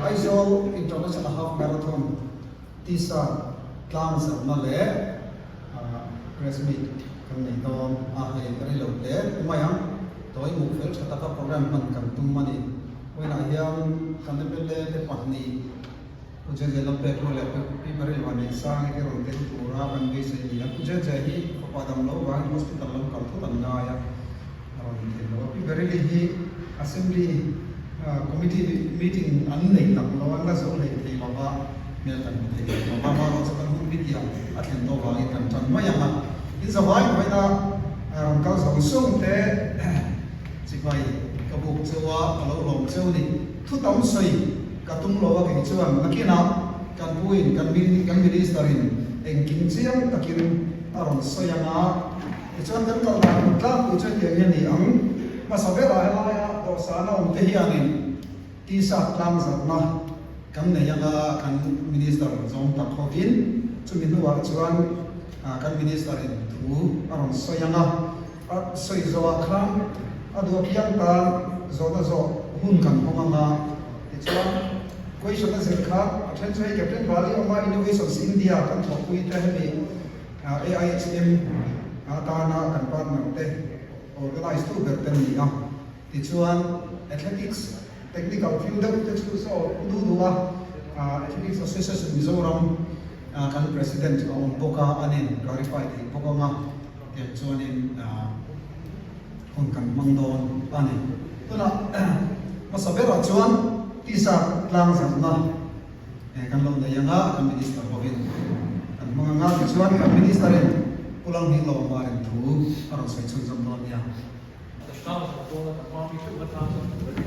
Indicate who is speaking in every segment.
Speaker 1: Aizawl International Half Marathon tisa tlang zarhna leh press meet kan nei dawn a, hei rei lo hle mai ang. Tawi hmuh fel tha taka program hman kan tum a ni. Vawiinah hian kan mla te pahnih Pu Jeje Lalpekhlua leh Pi Baryl Vanneihsangi te rawn tel tura kan beisei a ni a. Pu Jeje hi fapa dam lo vangin hospital lam kal thut an ngai a, a rawn thei lo a. Pi Baryl-i hi Assembly Committee meeting an nei tak lo a, an la zo hlei thei lo va, hmel kan hmu thei lo va, amaherawh chu kan hun bitiang a thlen tawh vangin kan tan mai ang a. In zavai vawiina rawn kal zawng zawng te chibai ka buk cheu a, ka lo lawm cheu ni. Thu tam sawi ka tum lo a kei chuan nakinah kan puin kan kan minister in engkim chiang takin a rawn sawi ang a, tichuan kan kal dan tur tlangpui chu hetiang hi a ni ang. Hmasa berah helaia dawhsana awm te hianin t-shirt tlang zarhna kan nei ang a, kan minister zawng tak hovin chumi hnuah chuan kan minister in thu a rawn sawi ang a. A sawi zawhah khan a duh apiang tan zawhna zawh hun kan hawng ang a, tichuan question a zir kha a then chu hei Captain Vali awma Innovations India kan thawhpui te hemi AIHM atana kan partner te organise tu ber te an ni a, tichuan athletics technical thil deuh te chu saw duh duh a, Athletics Association Mizoram kan president a awm bawk a, an in clarify thei bawk ang a. Tiang chuanin hun kan hmang dawn a ni. Tunah hmasa berah chuan tisa tlang zarhna kan lo nei ang a, kan Minister hovin kan hmang ang a, tichuan kan Minister-in Pu Langhnih Lawmvarin thu a rawn sawi chhunzawm dawn nia.
Speaker 2: Tlang zarh dawna kan hma mi theuh kha tlang zarh tur a ni.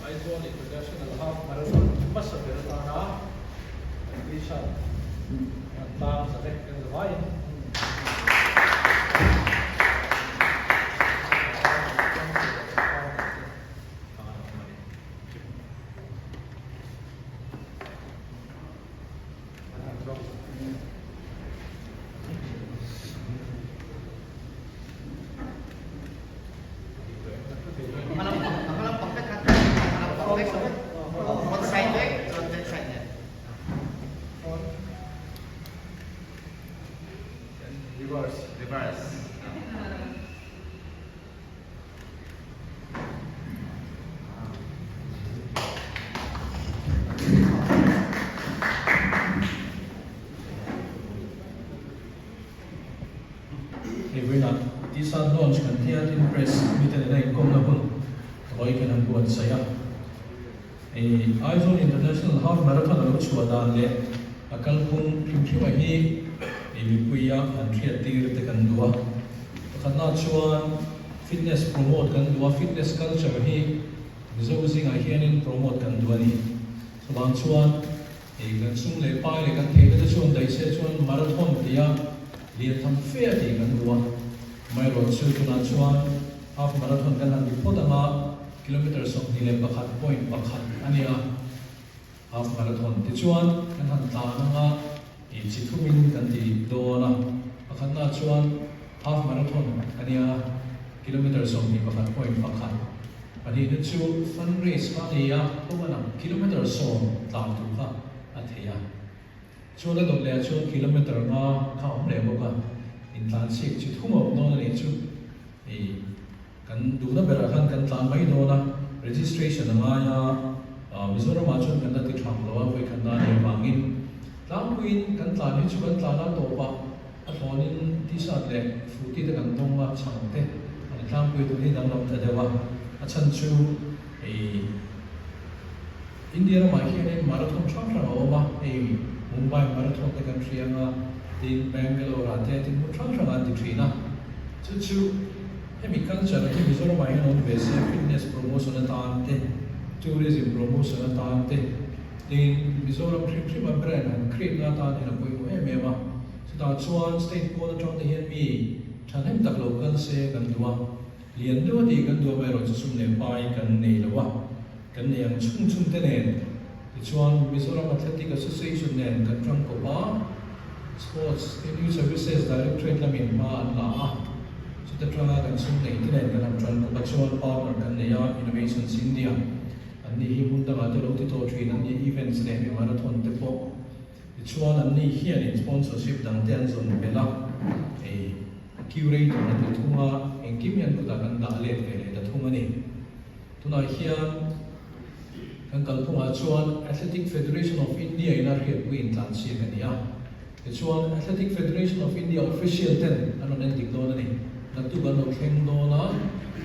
Speaker 2: Aizawl International Half Marathon hmasa ber atana kan t-shirt kan tlang za vek kan za vaiin. Reverse.
Speaker 3: Reverse.
Speaker 2: Hei vawiinah T-shirt launch kan tia tin press mite nena inkawmna hun vawi kan han buatsaih a. Hei Aizawl International Half Marathon a lo chhuah dan leh a kalphung hrim hrim a hi mipuia han hriat tir te kan duh a. Pakhatna chuan fitness promote kan duh a, fitness culture hi Mizo zingah hianin promote kan duh a ni. Chuvang chuan hei kan sum leh pai leh kan theihna te chuan daih se chuan marathon tia lian tham fe a tih kan duh a. Amaherawhchu tunah chuan half marathon kan han ti phawt ang a, kilometre 21.1 a nia. Half marathon tichuan kan han tlan ang a, ih chi thumin kan ti dawn a, pakhatnaah chuan half marathon a nia, kilometre 21.1, pahnihna chu fun race kha a ni a, kawngana kilometre 10 tlan tur kha a thei a, chuan a dawt lehah chuan kilometre 5 kha a awm leh bawk a, intlanchhiak chi thum a awm dawn a nih chu, ih. Kan duhna berah khan kan tlan mai dawn a, registration a ngai a, Mizoramah chuan kan la ti thang lo a, vawikhat na nih avangin tlangpuiin kan tlan hi chu kan tlan a tawp a, a thlawnin t-shirt leh footy te kan dawng a, chhang te a ni tlangpui tun hi danglam ta deuh a, a chhan chu hei India ramah hianin marathon hrang hrang a awm a, hei Mumbai marathon te kan hria ang a, tin Bangalore ah te tin hmun hrang hrangah an ti thin a, chu chu hemi culture hi Mizoramah hian awm ve se fitness promotion atan te, tourism promotion atan te, tin Mizoram hrim hrim a brand han create na atan hian a pawimawh em em a, chutah chuan state pawn atang te hian mi thahnem tak lo kal se kan duh a, lian deuh a tih kan duh amaherawh chu sum leh pai kan nei lo a. Kan nei ang chhung chhung te nen tichuan Mizoram Athletic Association nen kan tang kawp a, Sports tin Youth Services Directorate lamin hma an la a, chuta tanga kan sum neih te nen kan han tan bawk a, chuan partner kan nei a, Innovations India an nih hi hmun dangah te lo ti tawh thin an ni, events leh mi marathon te pawh tichuan an ni hianin sponsorship dang te an zawn belh a, hei curator an ni thung a, engkim hi an kutah kan dah let ve leh ta thung a ni. Tunah hian kan kalphungah chuan Athletic Federation of India in a hriatpui intlansiak a ni a. Tichuan Athletic Federation of India official ten an rawn endik dawn a ni. Naktuk an lo thleng dawn a,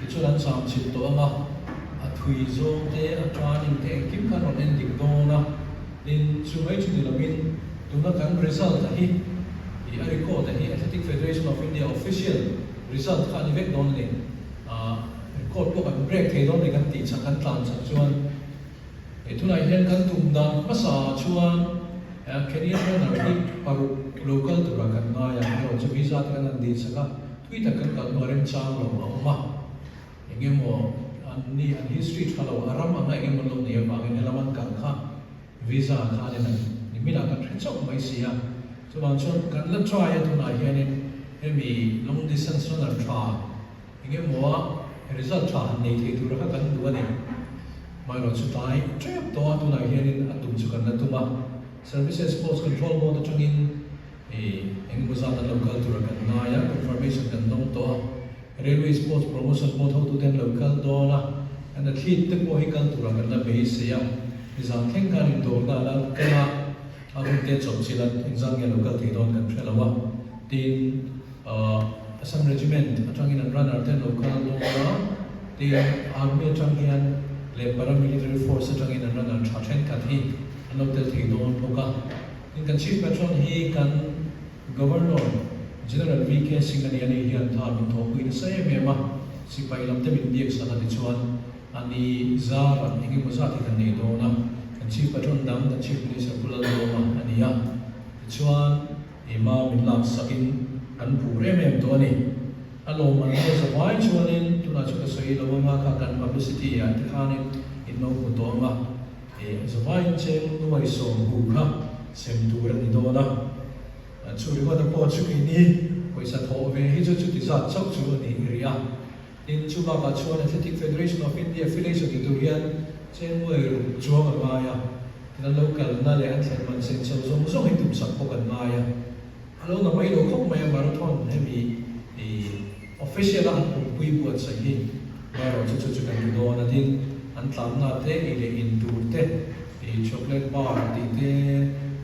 Speaker 2: tichuan an cham chilh tawh ang a, a thui zawng te, a training te engkim kha an rawn endik dawn a. Tin, chu mai chu ni lovin tuna kan result a hi, ih a record a hi Athletic Federation of India official result kha a ni vek dawn a ni. Record pawh kan break thei dawn ni kan tih chak kan tlan chak chuan hei tunah hian kan tum dan hmasa ah chuan Kenyan runner hi paruk lo kal tura kan ngai a, erawh chu visa te kan han dil sak a, thui tak kan kal hnuah remchang lo a awm a, eng emaw an ni an history tha lo a ram anga eng emaw an lo nei avangin helam an kal kha visa khanin an ni minah kan hre chauh mai si a, chuvang chuan kan la try a tunah hianin hemi long distance runner tha Eng emaw a result tha han nei thei tur kha kan duh a ni. Hmairawn chu tlai tep tawh a, tunah hianin a tum chu kan la tum a. Services Sports Control Board atangin eng emaw zat an lo kal tura kan ngai a, confirmation kan dawng tawh a. Railway Sports Promotion Board hotute an lo kal dawn a, an athlete te pawh hi kal tura kan la beisei a. Nizan thleng khan indawrna a la kal a, a hun te chawpchilh a, engzat nge a lo kal thei dawn kan hre lo a. Tin. Assam Regiment atangin an runner te an lo kal dawn a, tin Army atang hian leh Paramilitary Force atangin an runner tha thenkhat hi an lo tel thei dawn bawk a. Tin kan Chief Patron hi kan Governor General VK Singh a ni a ni hian tha min thawhpui nasa em em a, sipai lam te min biak sak a tichuan a ni zar ang engemaw zat hi kan nei dawn a, kan Chief Patron dang kan Chief Minister Pu Lalduhoma a ni a, tichuan. Ema min lak sakin kan phur em em tawh a ni. A lawmman nge zavai chuanin tunah chu ka sawi lo anga kha kan publicity ah te khanin in lo hmu tawh anga e zavaiin cheng nuai 10 kha sem tur a ni dawn a. Chu ringawt a pawh chu keini pawisa thawh ve hi chu chuti zat chauh chu a ni rih a. Tin chu bakah chuan Athletic Federation of India affiliation ti tur hian cheng nuai ruk chuang a ngai a. Tin an lo kalna leh an thlen man senso zawng zawng hi tumsak bawk an ngai a. A lo na mai lo khawp mai a marathon hemi i official a an pumpui buatsaih hi marawh chu chu chu kan ti dawn a. Tin an tlanna te ei leh in tur te i chocolate bar tih te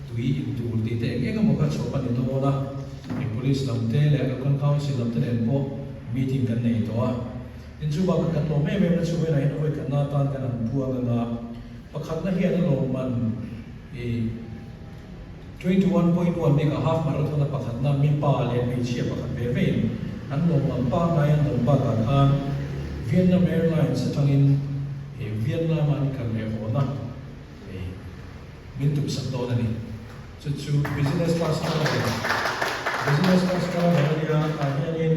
Speaker 2: tui in tur tih te eng eng emaw kha chhawp a ni dawn a. I police lam te leh local council lam te nen pawh meeting kan nei tawh a. Tin chu bakah kan lawm em em na chu vawiinah hian vawi khatna atan kan han puang anga pakhatna hian a lawmman i 21.1 bikah half marathon a pakhatna mipa leh hmeichhia pakhat ve vein an lawmman pangngai an dawn bakah khan Vietnam Airlines atangin Vietnam-a an kal leh hawna min tumsak dawn a ni. Chu chu business class travel, business class travel a nia, tah hianin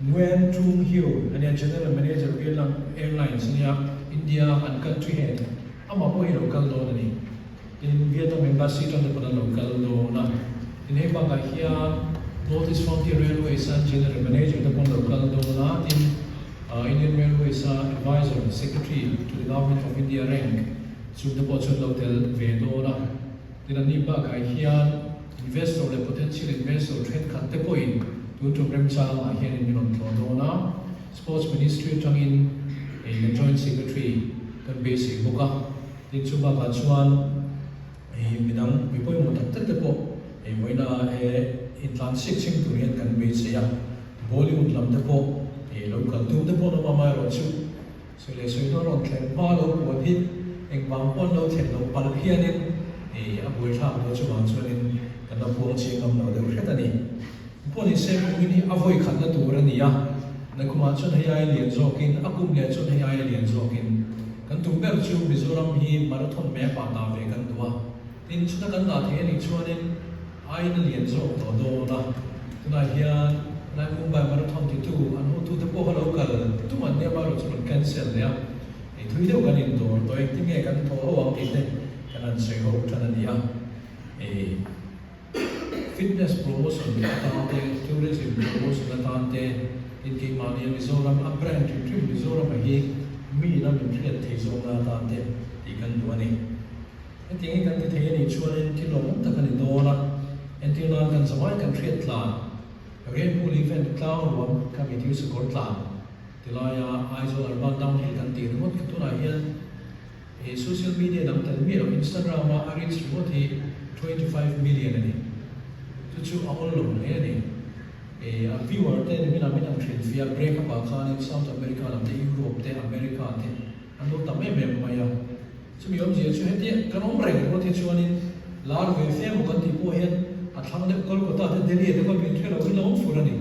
Speaker 2: Nguyen Trung Hieu a nia, General Manager Vietnam Airlines a nia, India an country head, amah pawh hi a lo kal dawn a ni. Tin, Vietnam Embassy atang te pawn an lo kal dawn a. Tin, hei bakah hian North East Frontier Railways a General Manager te pawn lo kal dawn a, tin, Indian Railways a Advisor, Secretary to the Government of India rank chung te pawh chuan lo tel ve dawn a. Tin, anni bakah hian investor leh potential investor thenkhat te pawhin tun tum remchangah hianin min rawn tlawh dawn a. Sports Ministry atangin kan Joint Secretary kan beisei bawk a. Tin, chu bakah chuan midang mi pawimawh tak tak te pawh vawiina he intlansiak chhing tur hian kan beisei a. Bollywood lam te pawh lo kal tum te pawh an awm a, amaherawhchu sawi leh sawi dawn rawn thlen hma lo puan hi engvang pawn lo thlen loh palh hianin a buaithlak dawn chuvang chuanin kan la puang chiang ngam lo deuh hret a ni. Pawh ni se kumin hi a vawi khatna tur a ni a, nakumah chuan hei aia lian zawkin a kum leh chuan hei aia lian zawkin kan tum ber chu Mizoram hi marathon map ah dah ve kan duh a, tin chuta kan dah thei a nih chuanin Aiin a lian zawk tawh dawn a, tunah hian lai Mumbai Marathon titu an hotute pawh kha lo kal tum an nia amaherawh chu rawn cancel leh a, ei thui deuh kan indawr tawh engtin nge kan thaw ho ang tih te kan han sawi ho tan a ni a, ei. Fitness promotion atan te, tourism promotion atan te, tin keimahnia Mizoram a brand hrim hrim Mizoram a hi mi ina min hriat thei zawkna atan te tih kan duh a ni. Hetiang hi kan ti thei a nih chuanin thil lawmawm tak a ni dawn a, entir nan kan zavai kan hriat tlan, Rainpool event tlang ruam kha mi thil sakawr tlan tilaia Aizawl Urban Downhill kan tih ringawt kha tunah hian He social media dang tel miah lo Instagram a a reach ringawt hi 25 million a ni. Chu chu a awl lo hle a ni. E a viewer te ni min ang hrilh fia break up ah khanin South America lam te Europe te America te an lo tam em em mai a. Chumi awmzia chu hetia kan awm reng ringawt hi chuanin lar ve fe maw kan tih pawh hian a thlang deuh Kolkata te Delhi te pawh min hre lo hi la awm fur a ni.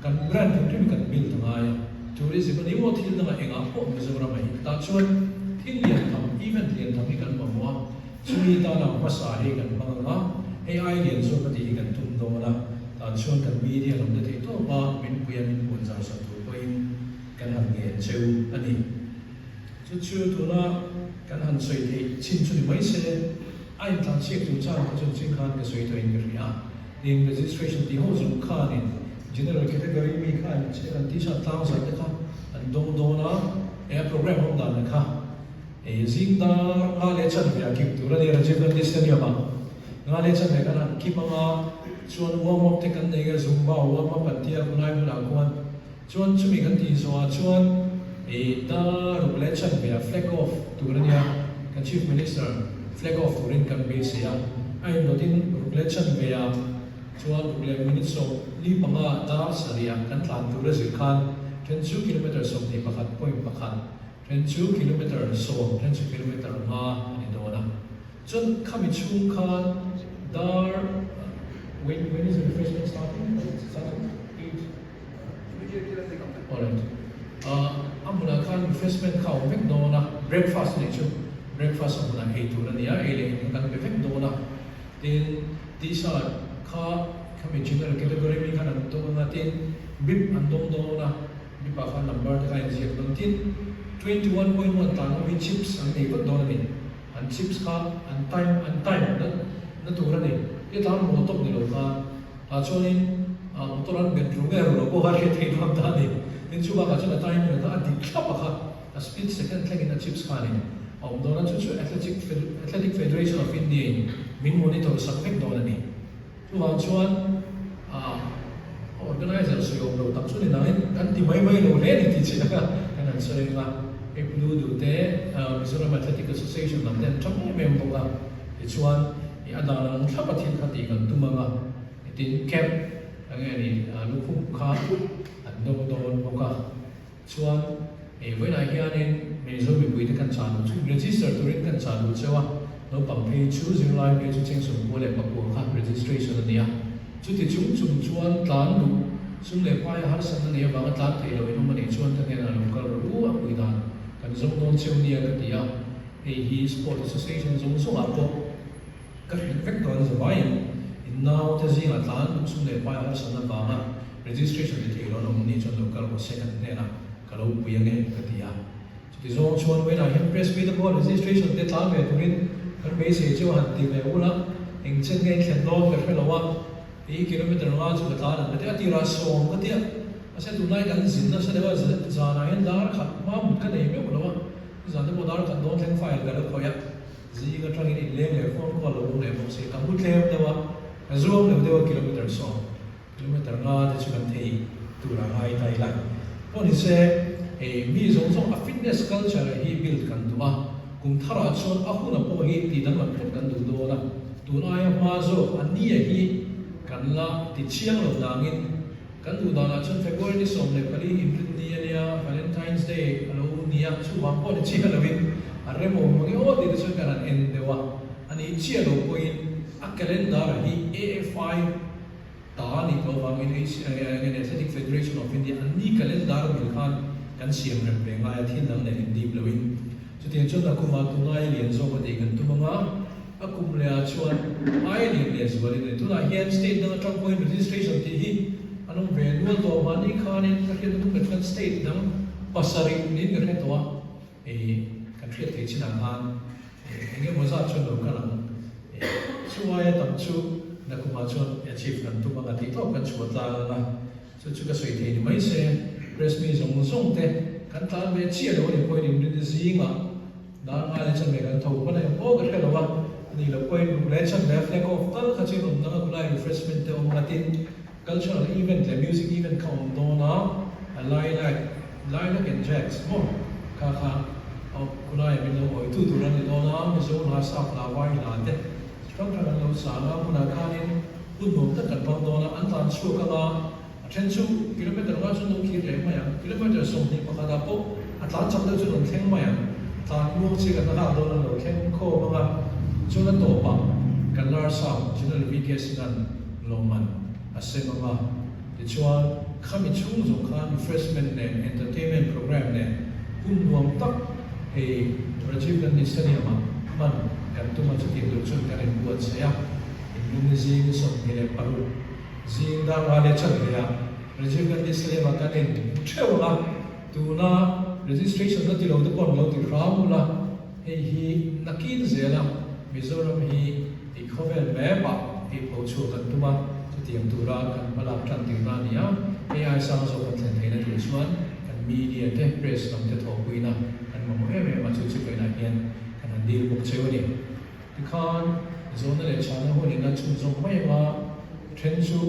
Speaker 2: Kan brand hrim hrim hi kan build a ngai a. Tourism a ni maw thil dangah engah pawh Mizoram a hi tah chuan thil lian tham, event lian tham hi kan mamawh a, chumi tana hmasa hi kan hmang ang a, hei ai lian zawk a tih hi kan tum dawn a, tah chuan kan media lam te theih tawp a min pui a min puan zar sak tur pawhin kan han ngen cheu a ni. Chu chu tuna kan han sawi theih chin chu ni mai se, a intlansiak chung chang kha chuan chin khan ka sawi tawhin ka hria. Tin, registration tih ho zawng khanin general category mi kha an an t-shirt tlang zar te kha an dawng dawn a, he a program awm dan kha ei zing dar nga leh chanve ah kim tur a ni Rajiv Gandhi Stadium ah nga leh chanve khan an kim anga chuan warm up te kan nei a zumba warm up an tia khulai hmunah khuan chuan chumi kan tih zawhah chuan ei dar ruk leh chanve ah flag off tur a nia kan Chief Minister flag off turin kan beisei a, a indawtin ruk leh chanve ah chuan ruk leh minute 45 dar sarih ah kan tlan tur a zir khan then chu kilometre 21.1, then chu kilometre 10, then chu kilometre 5 a ni dawn a. Chuan khami chhung khan dar when when is the refreshment starting? Starting 8. Alright. A hmunah khan refreshment kha a awm vek dawn a, breakfast a nih chu breakfast a hmunah ei tur a ni a, ei leh in kha kan pe vek dawn a. Tin, t-shirt kha khami general category mi khan an dawng ang a, tin bib an dawng dawn a, bib ah khan number te kha a inziak dawn. Tin, 21.1 tlan ho hi chips an nei vat dawn a ni. An chips kha an time an time na na tur a ni. Ti tlang maw tawp ni lo khan. Tah chuanin motor an bet ru nge ru lo pawh kha hriat theih dawn ta a ni. Tin chu bakah chuan a timing kha a dik thlap a kha a split second thlengin a chips khanin a awm dawn a, chu chu Athletic Athletic Federation of India in min monitor sak vek dawn a ni. Chuvang chuan organizer sawi awm lo tak chu ni nangin kan ti mai mai lo hle a ni tih chin a kha kan han sawi ang a. Hei Pu Dudu te Mizoram Athletic Association lam te an tang em em bawk a, tichuan I a dan ang thlap a thil kha tih kan tum ang a, tin cap eng nge ni lukhum kha an dawng dawn bawk a, chuan hei vawiinah hianin Mizo mipuite kan chah duh chu register turin kan chah duh cheu a, naupang phei chu zirlai phei chu cheng 94 kha registration a ni a, chuti chung chung chuan tlan duh sum leh paia harsatna nei avanga tlan theih loh in awm a nih chuan ka hnenah lo kal rawh u a pui dan kan zawng dawn cheu nia ka ti a. Hei hi Sport Association zawng zawngah pawh ka hrilh vek tawh a ni zavaiin in naute zingah tlan duh sum leh pai harsatna vanga registration ti thei lo an awm ni chuan lo kal rawh se kan hnenah ka lo pui ange ka ti a. Chuti zawng chuan vawiinah hian press meet a pawh registration te tlan ve turin kan beisei chu a han ti ve ul a, eng chen nge in thlen dawn ka hre lo a, i kilometre nga chu ka tlan ang ka ti a, tirah 10 ka ti a, mahse tunlai kan zin nasa deuh a, zanah hian dar khat hma mut ka nei meuh lo a. Zan te pawh dar khat dawn thleng file ka lo khawih a, zing atangin inleng leh phone call lo awm leh bawk si, ka mu tlem deuh a, ka zuam lo deuh a kilometre 10, kilometre nga te chu kan thei tur a ngai ta ila. Pawh ni se, hei mi zawng zawng a fitness culture hi build kan duh a, kum tharah chuan a huna pawh hi tih danglam hret kan duh dawn a, tun aia hma zawk a nia hi kan la ti chiang lo dangin, Kan duh danah chuan February ni 14 inrin ni a nia, Valentine's Day a lo ni a, chuvang pawh ni chiah lovin a remawm mang e aw tih te chuan kan han en deuh a, a nih chiah lo pawhin a calendar hi AFI ta a nih tawh avangin Athletic Federation of India an ni calendar mil khan kan siam rem ve ngai a, thil dang nen indip loin. Chutiang chuan nakumah tunlai lian zawk a tih kan tum ang a. A kum leh ah chuan ai lian leh zual in a ni. Tunah hian state dang atang pawhin registration tih hi an awm ve nual tawh. Mahni khanin ka hriat tum leh chuan state dang pasarih niin ka hre tawh a, hei kan hriat theih chinah khan eng emaw zat chuan lo kal ang. Chu aia tam chu Nakumah chuan achieve kan tum anga tih tawp kan chhuah tlang anga chu chu ka sawi thei ni mai se. Press mi zawng zawng te kan tlan ve chiah lo a ni pawhin inrin zingah dar ngai leh chan ve kan tho hman a eng pawh ka hre lo a, ani lo pawhin ruk leh chan ve a flag off tal kha chu in awm dang a khulai refreshment te awm anga tin cultural event leh music event kha awm dawn a, a lilac lilac and jacks maw kha kha khulai min lo awi tu tur a ni dawn a, Mizo hla sap hla vai hla te chi hrang hrang an lo sang a, hmunah khanin hun nuam tak kan hmang dawn a, an tlan chhuak anga a then chu kilometer nga chu an lo khir leh mai ang, kilometer 21 ah pawh a tlan chak deuh chu an rawn thleng mai ang, tlan muang chi kan la nghak dawn an lo thleng khawm anga chuan a tawpah kan Larsap General VK Singh-a'n lawmman a sem anga tichuan khami chhung zawng khan refreshment nen entertainment programme nen hun nuam tak hei Rajiv Gandhi Stadium-ah hman kan tum a chutiang tur chuan kan inbuatsaih a, inlung zing 26. Zing dar nga leh chan ve a, Rajiv Gandhi Stadium-ah kan in hmu theuh ang a, tuna registration la ti lo te pawh an lo ti hram ula, hei hi nakin zela Mizoram hi tih khawvel map-ah tih pho chhuah kan tum a, chutiang tura kan hmalak tan tirna a ni a, hei ai sang zawk kan thlen theihna tur chuan kan media te, press lam te thawhpuina kan mamawh em em a, chu chu kainah hian kan han dil bawk cheu a ni. Tikhan zawhna leh chhana hun in a chhunzawm mai ang a, then chu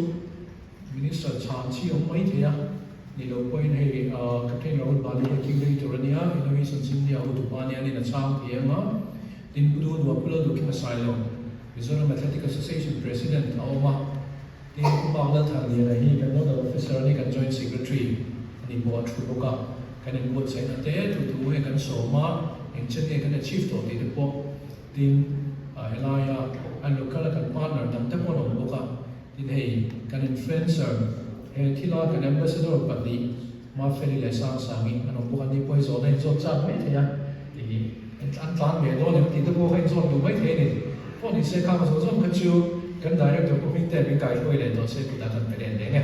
Speaker 2: Minister chhan chi awm mai thei a, ni lo pawhin hei Captain Rahul Bali hi a curator a nia, Innovations India hotupa a nia, ani'n a chhang thei ang a, tin Pu Duh Duah Pu Lal Duhkima Sailo, Mizoram Athletic Association President a awm a, tin Pu Mark Lalthanliana hi kan Nodal Officer a ni, kan Joint Secretary a ni pawh a thu bawk a, kan inbuatsaihna te thu thu hei kan sawm a, engchen nge kan achieve tawh tih te pawh. Tin, helaia an local a kan partner dang te pawh an awm bawk a, tin hei kan influencer he thila kan ambassador pahnih Mafeli leh Sangsangi an awm bawk a, ni pawh hi zawhna inzawt chak mai thei a, ih an tlan ve dawn em tih te pawh kha inzawt duh mai thei a ni. Pawh ni se khang zawng zawng kha chu kan director pawh hming te min kaihruai leh tawh se kutah kan pe let leng e.